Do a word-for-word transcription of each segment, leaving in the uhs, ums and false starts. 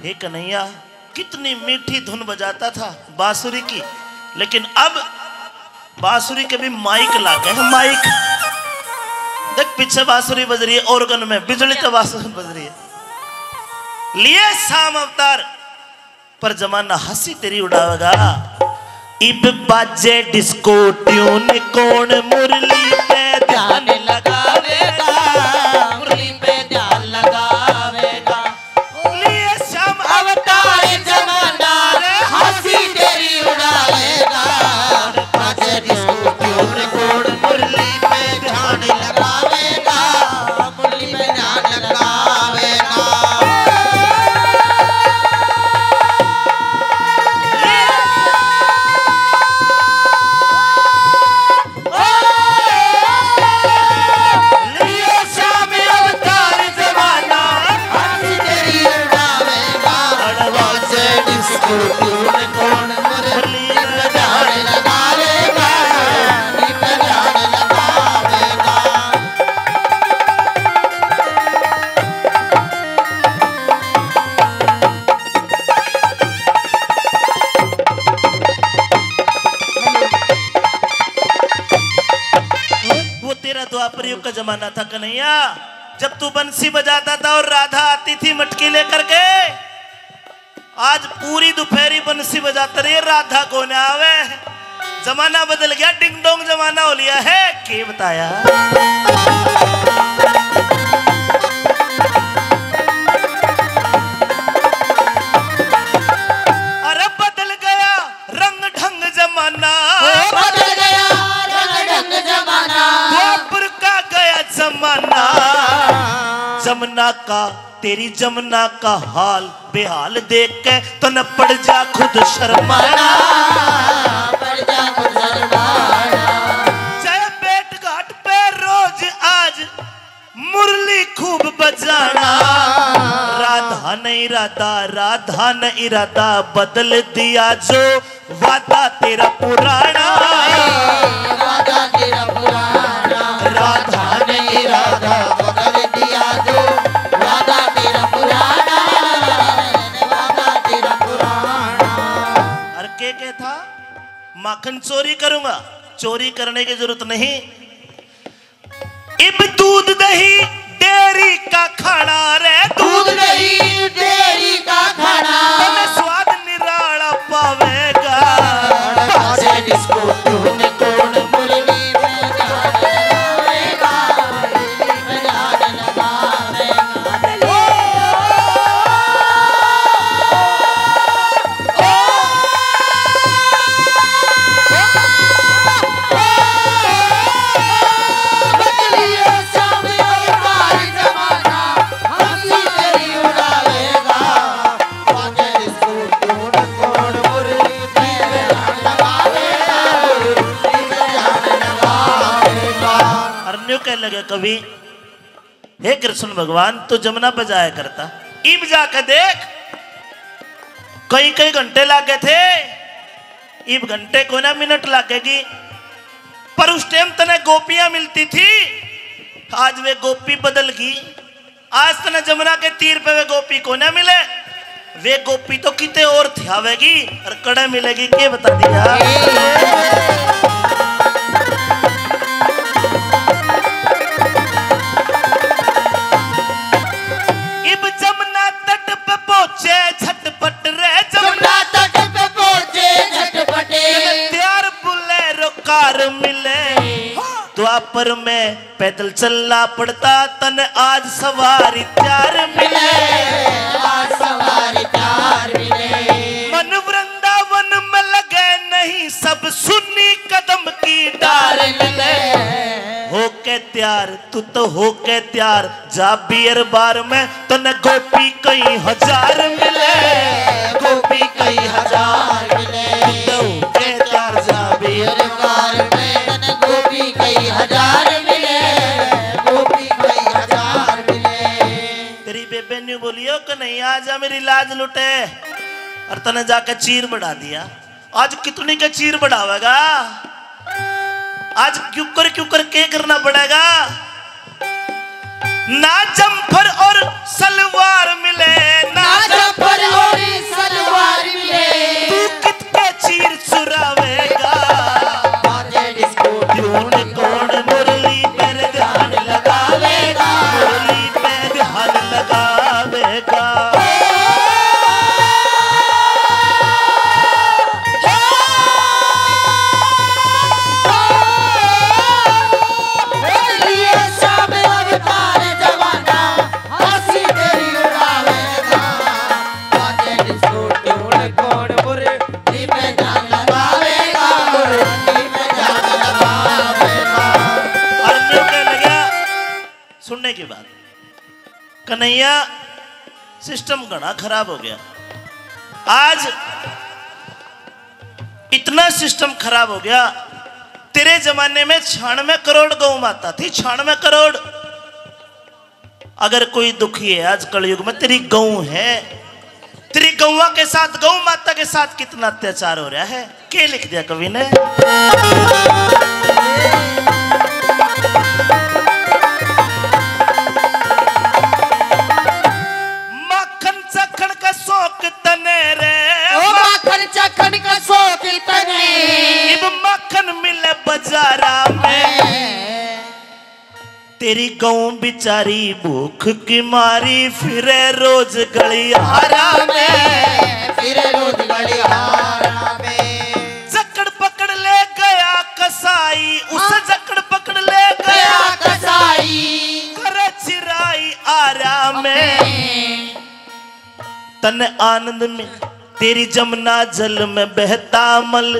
ये कन्हैया कितनी मीठी धुन बजाता था बांसुरी की, लेकिन अब बांसुरी के भी माइक लाग गए हैं, माइक। देख, पीछे बांसुरी बज रही है, ऑर्गन में बिजली तो बांसुरी बज रही है। लिए श्याम अवतार, पर जमाना हंसी तेरी उड़ावेगा। इब बाजे डिस्को ट्यून, कौन मुरली पे ध्यान लगावेगा, मुरली पे ध्यान लगावेगा। लिए श्याम अवतार, जमाना हंसी तेरी उड़ावेगा। बाजे डिस्को ट्यून, कौन मुरली पे ध्यान लगावेगा, मुरली पे ध्यान लगावेगा। वो तेरा द्वापर युग का जमाना था कन्हैया, जब तू बंसी बजाता था और राधा आती थी मटकी लेकर के। आज पूरी दोपहरी बंसी बजाते रहिए, राधा को ना आवे। जमाना बदल गया, डिंग डोंग जमाना हो लिया है, के बताया। अरे बदल गया रंग ढंग जमाना, ओ बदल गया रंग ढंग जमाना। द्वापर का गया जमाना, जमाना का तेरी जमुना का हाल बेहाल देख के तन पड़ जा खुद शर्माना। पड़ जा खुद शर्माना। जय बेट घाट पे रोज आज मुरली खूब बजाना। राधा नहीं राधा, राधा नहीं राधा, बदल दिया जो वादा तेरा पुराना। वादा तेरा पुराना। राधा नहीं राधा, बदल दिया जो वादा तेरा पुराना। वादा तेरा पुराना। और के के था, माखन चोरी करूंगा, चोरी करने की जरूरत नहीं। इब दूध दही डेयरी का खाना रे, दूध दही डेयरी का खाना। तने स्वाद निराला पावेगा। बाजे डिस्को ट्यून, कौन मुरली बजावेगा, मुरली बजाने लगावेगा। और न्यू कह लगे कवि, हे कृष्ण भगवान, तू जमुना पे जाया करता, इब जाके देख, कई कई घंटे लागे थे, इब घंटे कोना, मिनट लागेगी। पर उस टाइम तने गोपियां मिलती थी, आज वे गोपी बदल गई। आज तने जमुना के तीर पे वे गोपी कोना मिले। वे गोपी तो किते और थी आवेगी और कड़े मिलेगी, के बता दिया। इब जमुना तट पे पहुंचे झटपट रे, जमुना तट पे पहुंचे झटपट। तैयार बोलेरो कार मिले। द्वापर में पैदल चलना पड़ता, तन आज सवारी चार मिले। आज सवारी चार मिले। मन वृंदावन में लगे नहीं, सब सुन्नी कदम की डार मिले। होके तैयार, तू तो होके तैयार, जा बियर बार में, तने गोपी कई हजार मिले। गोपी कई हजार मिले। तू तो होके तैयार, जा बियर बार में, तने गोपी कई हजार मिले। गोपी कई हजार मिले। तेरी बेबे न्यू बोलियो कि नहीं, आजा मेरी लाज लुटे, और तने जाके चीर बढ़ा दिया। आज कितनी के चीर बढ़ावेगा, आज क्यूकर क्यूकर के करना पड़ेगा। ना जम्फर और सलवार मिले, ना ना जम्फर और कौन कौन मुरली पर ध्यान लगावेगा, मुरली पे ध्यान लगावेगा। और न्यू कहने लगा, सुनने की बात, कन्हैया, सिस्टम घना खराब हो गया। आज इतना सिस्टम खराब हो गया। तेरे जमाने में छियानवे करोड़ गौ माता थी, छियानवे करोड़। अगर कोई दुखी है आज कलयुग में, तेरी गौ है। तेरी गौवा के साथ, गौ माता के साथ कितना अत्याचार हो रहा है। के लिख दिया कवि ने? माखन चखण का शौक तने रे, ओ माखन चखण का शौक तने। इब माखन मिले बाजारा में। तेरी गौ बिचारी भूख की मारी, फिरे रोज गलियारा में, फिरे रोज गलियारा में। जकड़ पकड़ ले गया कसाई, उस हाँ। जकड़ पकड़ ले गया गया कसाई। करे चिराई आरा में। तन्ने आनंद में तेरी जमुना जल में बहता मल,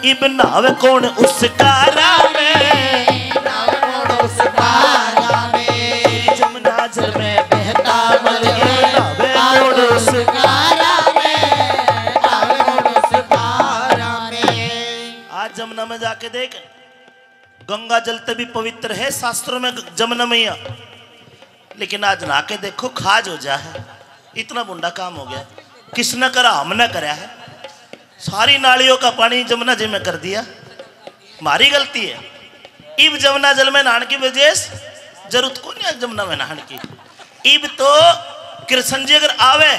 इब नहावे कौन उस कारा में? नहावे कौन उस कारा में? तेरी जमुना जल में बहता मल, इब नहावे कौन उस कारा में? नहावे कौन उस कारा में? आज जमुना में जाके देख, गंगा जल तभी पवित्र है, शास्त्रों में जमुना मैया, लेकिन आज नहा के देखो, खाज हो जा है। इतना बुंडा काम हो गया। किसने करा? हमने करया है। सारी नालियों का पानी जमुना जी में कर दिया, हमारी गलती है। इब जमुना जल में नहाने की वजह से जरूरत को नहीं है जमुना में नहाने की। इब तो कृष्ण जी अगर आवे,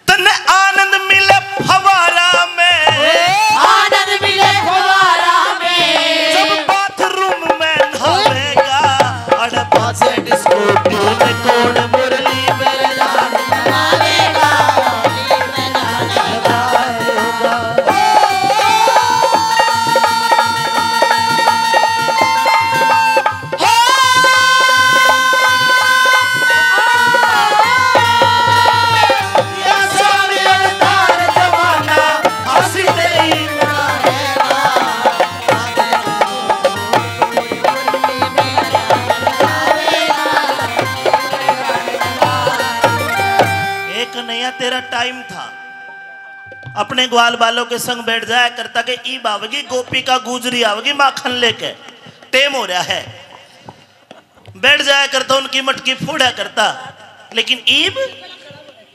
तन्ने आनंद मिले फवारा में। आनंद मिले फवारा में। जब बाथरूम में नहावेगा, अरे पाछे डिस्को ट्यून कौन मुरली पर जान आवेगा। एक नया तेरा टाइम था, अपने ग्वाल बालों के संग बैठ जाया करता कि ईब आवेगी गोपिका, गुजरी आवेगी माखन लेके, टेम हो रहा है। बैठ जाया करता, उनकी मटकी फोड़ा करता। लेकिन इब,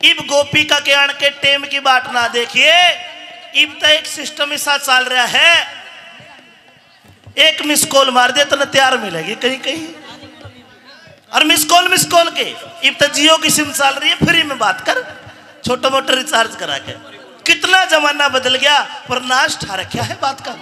इब गोपिका के आन के टेम की बाट ना देखिए, इब तो एक सिस्टम ऐसा चल रहा है, एक मिस कॉल मार दे तो न तैयार मिलेगी कहीं कहीं। और मिस कॉल, मिस कॉल के, इब तो जियो की सिम चल रही है, फ्री में बात कर, छोटा मोटा रिचार्ज करा के। कितना जमाना बदल गया, पर नाश ठा रखा है बात का।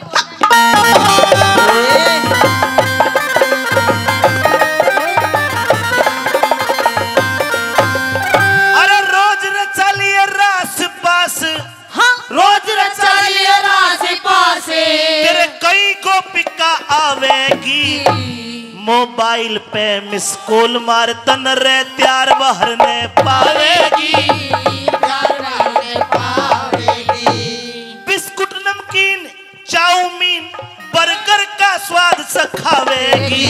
अरे रोज रचा लिए रास पास, हाँ। रोज रचा लिए रास पास, तेरे कई गोपिका आवेगी। मोबाइल पे मिस कॉल मार तन रे, तैयार बहर ने पावेगी। तैयार बहर ने पावेगी। बिस्कुट, नमकीन, चाउमीन, बर्गर का स्वाद चखावेगी।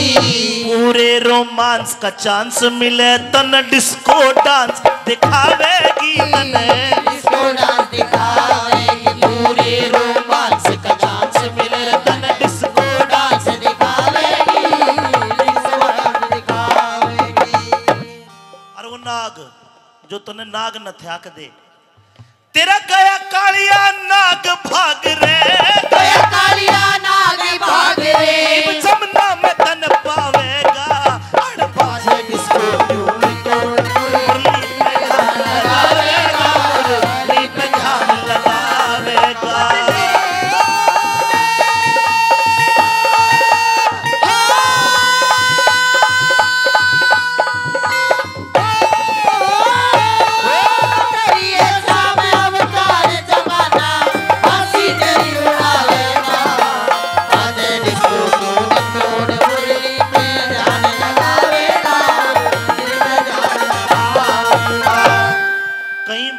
पूरे रोमांस का चांस मिले तन डिस्को डांस दिखावेगी। तने डिस्को डांस दिखावेगी। पूरे रोमांस का चांस मिले तन डिस्को डांस दिखावेगी। डिस्को डांस दिखावेगी। और वो नाग जो तने नाग नथ्या के दे, तेरा गया कालिया नाग भाग रे। गया कालिया नाग भाग रे। इब जमुना में तन पावेगा। अड़ पाछे डिस्को ट्यून को मुरली पे ध्यान लगावेगा। मुरली पे ध्यान लगावेगा।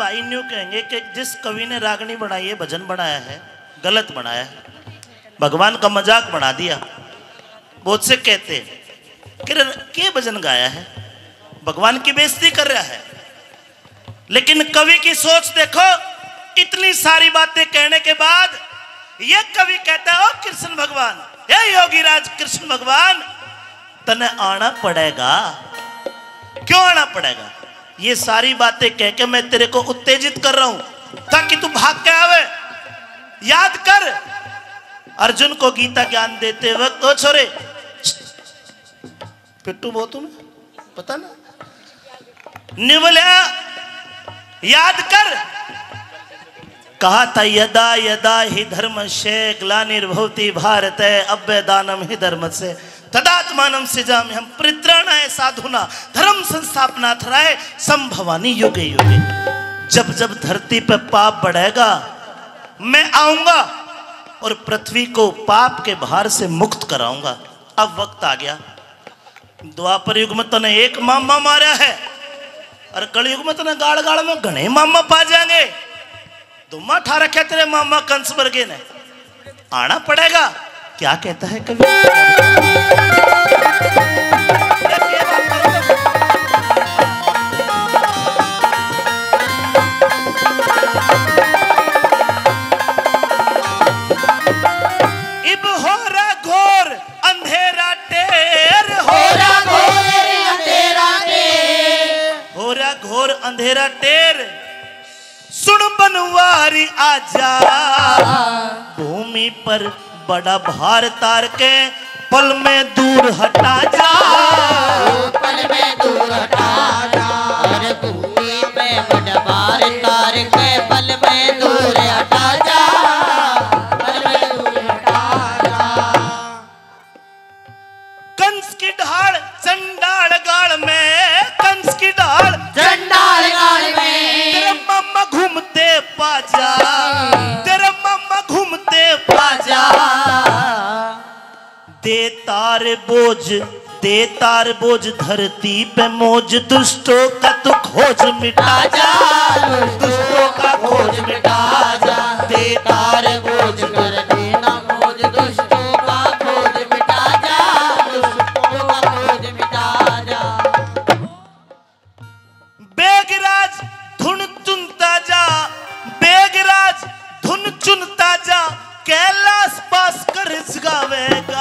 आई न्यू कहेंगे कि जिस कवि ने रागनी बनाई है, भजन बनाया है, गलत बनाया है, भगवान का मजाक बना दिया। बहुत से कहते हैं कि रे, के भजन गाया है, भगवान की बेइज्जती कर रहा है। लेकिन कवि की सोच देखो, इतनी सारी बातें कहने के बाद ये कवि कहता है, "ओ कृष्ण भगवान, हे योगीराज कृष्ण भगवान, तने आना पड़ेगा।" क्यों आना पड़ेगा? ये सारी बातें कह के मैं तेरे को उत्तेजित कर रहा हूं, ताकि तू भाग के आवे। याद कर, अर्जुन को गीता ज्ञान देते वक्त, ओ छोरे, पिट्टू बहुत हूं मैं, पता ना, निवल्या, याद कर। कहा था, "यदा यदा ही धर्मस्य ग्लानिर्भवति भारत, अभ्युदानम ही धर्मस्य, तदात्मानम सृजाम्यहम, परित्राणाय साधूनां, धर्म संस्थापनार्थाय, संभवामि युगे युगे।" जब जब धरती पे पाप बढ़ेगा, मैं आऊंगा और पृथ्वी को पाप के भार से मुक्त कराऊंगा। अब वक्त आ गया। द्वापर युग में तने एक मामा मारा है, और कलयुग में तने गाल गाल में घणे मामा पा जाएंगे। धुम्मा ठा रखे तेरे मामा कंस वर्गे ने। आना पड़ेगा। क्या कहता है कवि? इब हो रहा घोर अंधेरा टेर, हो रहा घोर अंधेरा टेर, हो रहा घोर अंधेरा टेर। सुन बनवारी आजा, भूमि पर बड़ा भार तार के पल में दूर हटा जा। पल में दूर हटा जा। अरे भूमि में बड़ा भार तार के पल में दूर हटा जा। पल में दूर हटा जा। कंस की ढाल चंडाल गाल में, कंस की ढाल चंडाल गाल में। तेरे मामा घूमते पाजा, तेरे मामा घूमते पाजा। दे तार बोझ, दे तार बोझ धरती पे मौज, दुष्टों का तू खोज मिटा जा। दुष्टों का खोज मिटा जा। दे तार बोझ धरती पे मौज, दुष्टों का खोज मिटा जा। दुष्टों का खोज मिटा जा। बेगराज धुन चुनता जा, बेगराज धुन चुनता जा, कैलाश भास्कर जगावेगा।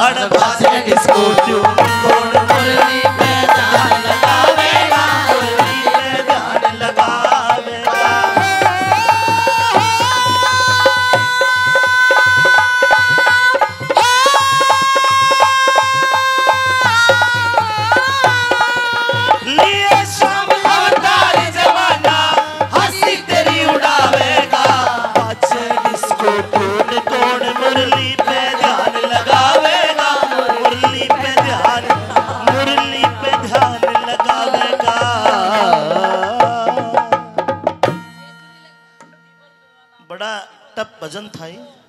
अड़ भास्कर डिस्को ट्यून कौन मुरली पे ध्यान लगावेगा, मुरली पे ध्यान लगावेगा। लिए श्याम अवतार जमाना, हंसी तेरी उड़ावेगा। पाछे डिस्को ट्यून कौन मुरली पे ध्यान लगावेगा, मुरली पे ध्यान, मुरली पे ध्यान लगावेगा। बड़ा टप भजन था ये।